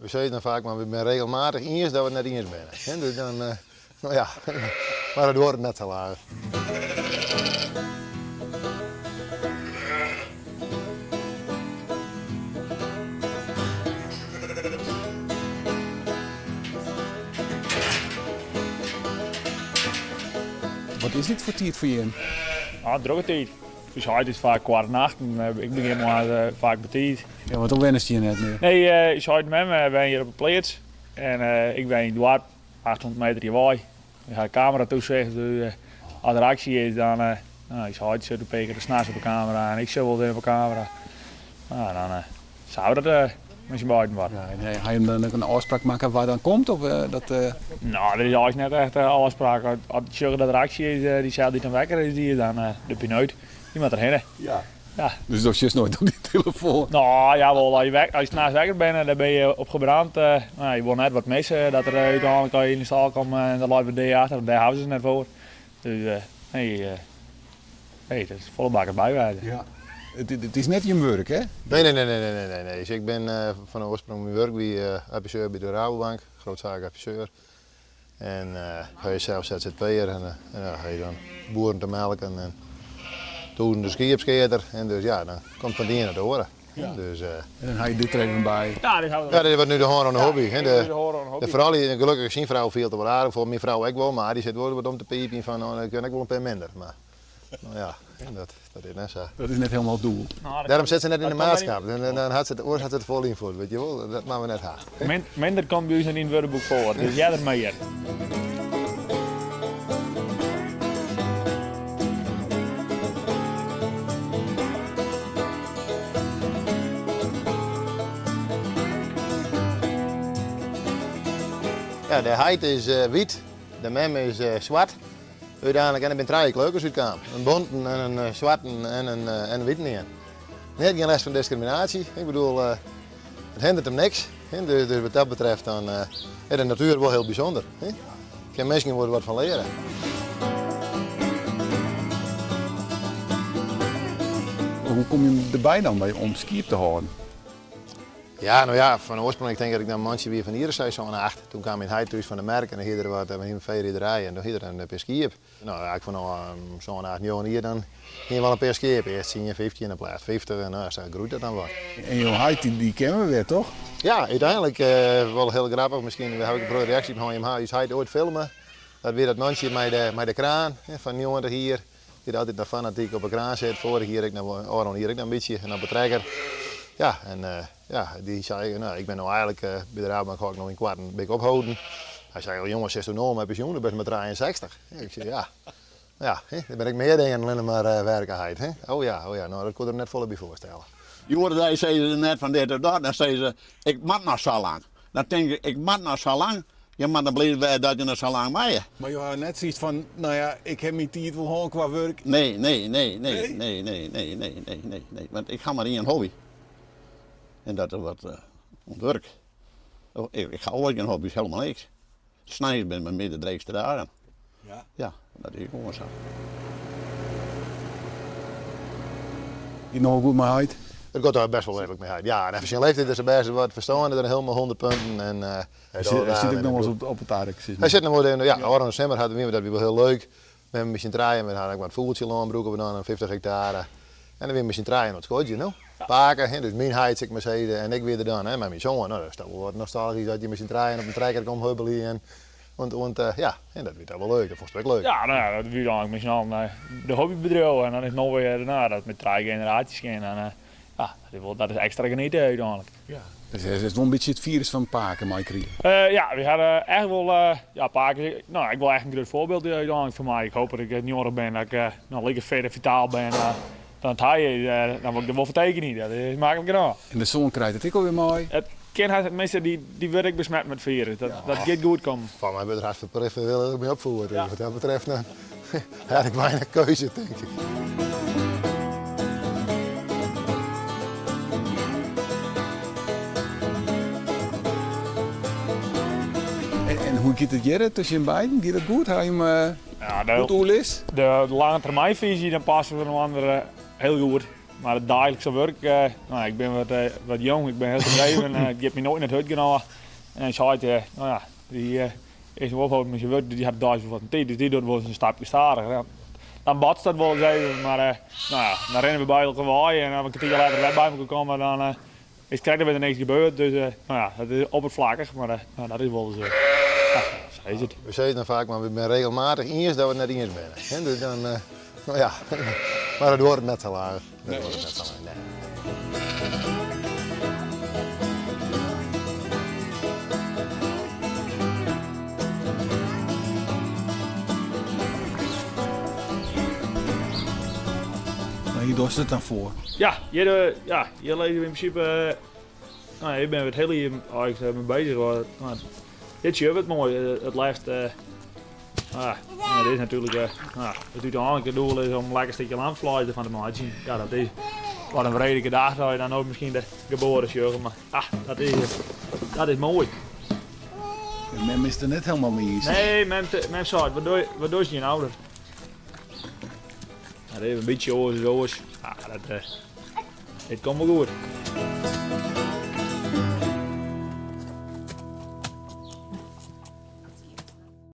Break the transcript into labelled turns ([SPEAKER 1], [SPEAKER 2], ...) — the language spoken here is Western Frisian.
[SPEAKER 1] We sizze dan faak mar we binne regelmatich iens dat we it net iens binne. Dus dan, no ja, mar it duorret net sa lang.
[SPEAKER 2] Wat is dit foar tiid foar jim?
[SPEAKER 3] Ah, drokke tiid. Us heit is faak kwart nachten. Ik begjin moarns faak betiid.
[SPEAKER 2] Ja, want dan wennest hjir net mear?
[SPEAKER 3] Nee, ús heit en mem wenje hjir op 'e pleats. En ik wenje yn it doarp, 800 meter hjirwei. We ha kameratoezicht, dus as der aksje is, dan no, ús heit sjocht in pear kear nachts op 'e kamera en ik sjoch wolris even op 'e kamera. No, dan sa we dat mei syn beiden wat.
[SPEAKER 2] Ja, en ha jim dan ek in ôfspraak makke wa dan komt? Of dat?
[SPEAKER 3] No, der is eins net echt in ôfspraak. As ik sjoch dat der aksje is, dyselde dy't dan wekker is, dy is dan de pineut. Dy moat derhinne.
[SPEAKER 2] Ja.
[SPEAKER 3] Ja.
[SPEAKER 2] Dus do sjochst noait op dyn telefoan?
[SPEAKER 3] No, jawol. As je, as je nachts wekker binne, dan binne je opgebrand. No, je wolle net wat misse, dat der úteinlik as je yn de stâl komme en der leit wat dea achter. Dêr hawwe se it net foar. Dus nee, nee, dat is folle bak derby wêze.
[SPEAKER 2] Ja. It is net jim wurk, hè?
[SPEAKER 1] Nee, nee, nee, nee, nee, nee, nee. Dus ik bin fan oarsprong, myn wurk wie adviseur by de Rabobank, grootzaak adviseur. En hy is sels ZZP'er en ja, hy dan boeren te melken en tûzenen skiepskearder. En dus ja, dan komt fan it ien it oare.
[SPEAKER 2] Ja.
[SPEAKER 1] Dus,
[SPEAKER 2] En dan ha je dit der even by.
[SPEAKER 3] Ja, dit hawwe we.
[SPEAKER 1] Ja, dit wurdt nu de hân oan de hobby.
[SPEAKER 3] Ja, dit de hân oan de hobby.
[SPEAKER 1] De froulju, gelokkich syn frou fielt it wol aardich foar, myn frou ek wol, mar dy sit wol wat om te piipjen fan, no, dat kin ek wol in pear minder. Mar no ja, dat, dat is net sa.
[SPEAKER 2] Dat is net helemaal het doel.
[SPEAKER 1] Dêrom sit se net yn de maatskap. Dan, dan hat se it, oars hat se it folle ynfloed, wit je wol. Dat moatte we net ha.
[SPEAKER 3] Minder komt by ús net yn it wurdeboek foar, dus earder mear.
[SPEAKER 1] Ja, de heit is wyt, de mem is swart. Uteinlik en der binne trije kleurkes útkaam. In bonten en in swarten en in, en in witen ien. Net gjin lêst fan diskriminaasje. Ik bedoel, it hindert him niks. Dus, dus wat dat betreft dan is de natuer wol hiel bysûnder. Kin minsken wol wat fan leare.
[SPEAKER 2] Hoe kom je derby dan by om skiep te hâlden?
[SPEAKER 1] Ja, no ja, fan oarsprong, ik tink dat ik dan in mantsje wie fan jier of seis, sân, acht. Toen kaam myn heit thús fan de merk en dan hie er wat, we hiene in feeriderij en doe hie er in pear skiep. No ja, ik fanôf sân, acht, njoggen jier dan hiene we al in pear skiep. Earst tsien, 15, in pleats 50 en no ja, sa groeit dat dan wat.
[SPEAKER 2] En jo heit, dy kenne we wer, toch?
[SPEAKER 1] Ja, úteinlik wol hiel grappich, miskien haw ik in protte reaksje op hân. Jim ha ús heit oait filme, dat wie dat mantsje mei de, mei de kraan fan 90 jier. Dy't altyd noch fanatyk op de kraan sit. Foarich jier ek noch, ôfrûne jier ek noch in bytsje en op de trekker. Ja, en ja, dy sei, no, ik bin no eigenlik by de Rabobank hâld ik no ynkoarten bin ik opholden. Hy sei, oh jonge, sitsto no al mei pensjoen, do bist mar 63. Ik sei, ja, ja, der binne ek mear dingen dan allinne mar werke heit. Oh ja, oh ja, no dat koe er him net folle by foarstelle.
[SPEAKER 4] Hjoed-de-dei sizze se net fan dit of dat, dan sizze se, ik moat noch sa lang. Dan tink ik, ik moat noch sa lang. Je moatte dan bliid wêze dat je noch sa lang meie.
[SPEAKER 2] Mar jo hawwe net sayts fan, no ja, ik ha myn tiid wol hân kwa wurk.
[SPEAKER 4] Nee, nee, nee, nee, nee, nee, nee, nee, nee, nee, nee. Want ik ha mar ien hobby. En dat is wat oan it wurk. Ik ha oars gjin hobby's, helemaal niks. Sneins binne by my de dreechste dagen.
[SPEAKER 2] Ja?
[SPEAKER 4] Ja, dat is gewoan sa.
[SPEAKER 2] Giet noch wol goed mei heit?
[SPEAKER 1] It giet al bêst wol reedlik mei heit. Ja, neffens syn leeftiid is er bêst wat ferstân, is er helemaal 100 punten. En,
[SPEAKER 2] hy sit ek noch wolris op it ark, sis
[SPEAKER 1] mar. Hy sit noch wol, ja, ôfrûne simmer hat we, dat wie wol hiel leuk. We hawwe mei syn trijen, we hawwe ek wat fûgeltsjelân brûke we dan, in 50 hektare. En dan wiene we mei syn trijen oan it skodzjen, no. Pake, hè, dus myn heit, sil ik mar sizze, en ik wie der dan, hè, mei myn soan. No, dat is toch wol wat nostalgysk dat je mei syn trijen op in trekker komme hubbelje en want, want ja, en dat wie toch wol leuk, dat fûnst ek leuk.
[SPEAKER 3] Ja, no ja, dat wie dan mei syn allen de hobbybedriuw en dan is it no wer, no, dat met trije generaasjes gean, dan ja, dat is wol, dat is ekstra geniete úteinlik.
[SPEAKER 2] Ja. Dus it is wol in bytsje it firus fan pake meikrigen?
[SPEAKER 3] Ja, we hawwe echt wol, ja, pake is, no, ek wol echt in grut foarbyld úteinlik foar my. Ik hoop dat ik 90 bin, dat ik noch like fit en fitaal bin dan it hy is. Dan wol ik der wol foar tekenje, dat is maklik genôch.
[SPEAKER 2] En de soan krijt it ek alwer mei?
[SPEAKER 3] It kin hast, tenminste, dy wurdt ek besmet mei it firus. Dat giet goed kommen.
[SPEAKER 1] Foar my wurdt er hast ferplicht frijwillich mei opfoed. Dus wat dat betreft dan ha ik weinich keuze, tink ik.
[SPEAKER 2] En hoe giet it hjir tusken jim beiden? Giet it goed? Ha jim goed oerlis?
[SPEAKER 3] De lange termynfisy, dan passe we inoar hiel goed. Mar it deistige wurk, no, ik bin wat, wat jong, ik bin hiel gedreven, it giet my noait net hurd genôch. En ús heit, no ja, dy is wol opholden mei syn wurk, dus dy hat deis wol wat in tiid, dus dy docht wolris in stapke stadiger. Dan botst dat wolris even, mar no ja, dan rinne we by elkoar wei en as we in kertier letter wer by elkoar komme, dan is it krekt of is der niks gebeurd. Dus no ja, dat is oppervlakkig, mar no, dat is wolris, ja, sa is it.
[SPEAKER 1] We sizze dan faak, mar we binne regelmatich iens dat we it net iens binne. Dus dan, no ja, mar dat duorret net sa lang. Dat duorret net sa lang, nee.
[SPEAKER 2] Mar hjir dochst it dan foar?
[SPEAKER 3] Ja, hjir, ja, hjir lizze we yn prinsipe, no ja, hjir binne we it hiele jier eigentlik mei bezich. No, dit sjogge we it moai, it lêste, no ja, it is natuerlik, no ja, it úteinlike doel is om in lekker stikje lamsfleis derfan te meitsjen. Ja, dat is wat in wrede gedachte as je dan no miskien de geboaren sjogge, mar ah, dat is moai.
[SPEAKER 2] En mem is der net helemaal mei iens.
[SPEAKER 3] Nee, mem, mem seit, wat dochst hjir nou? Dat is in bytsje oars as oars. Ah, dat, it komt wol goed.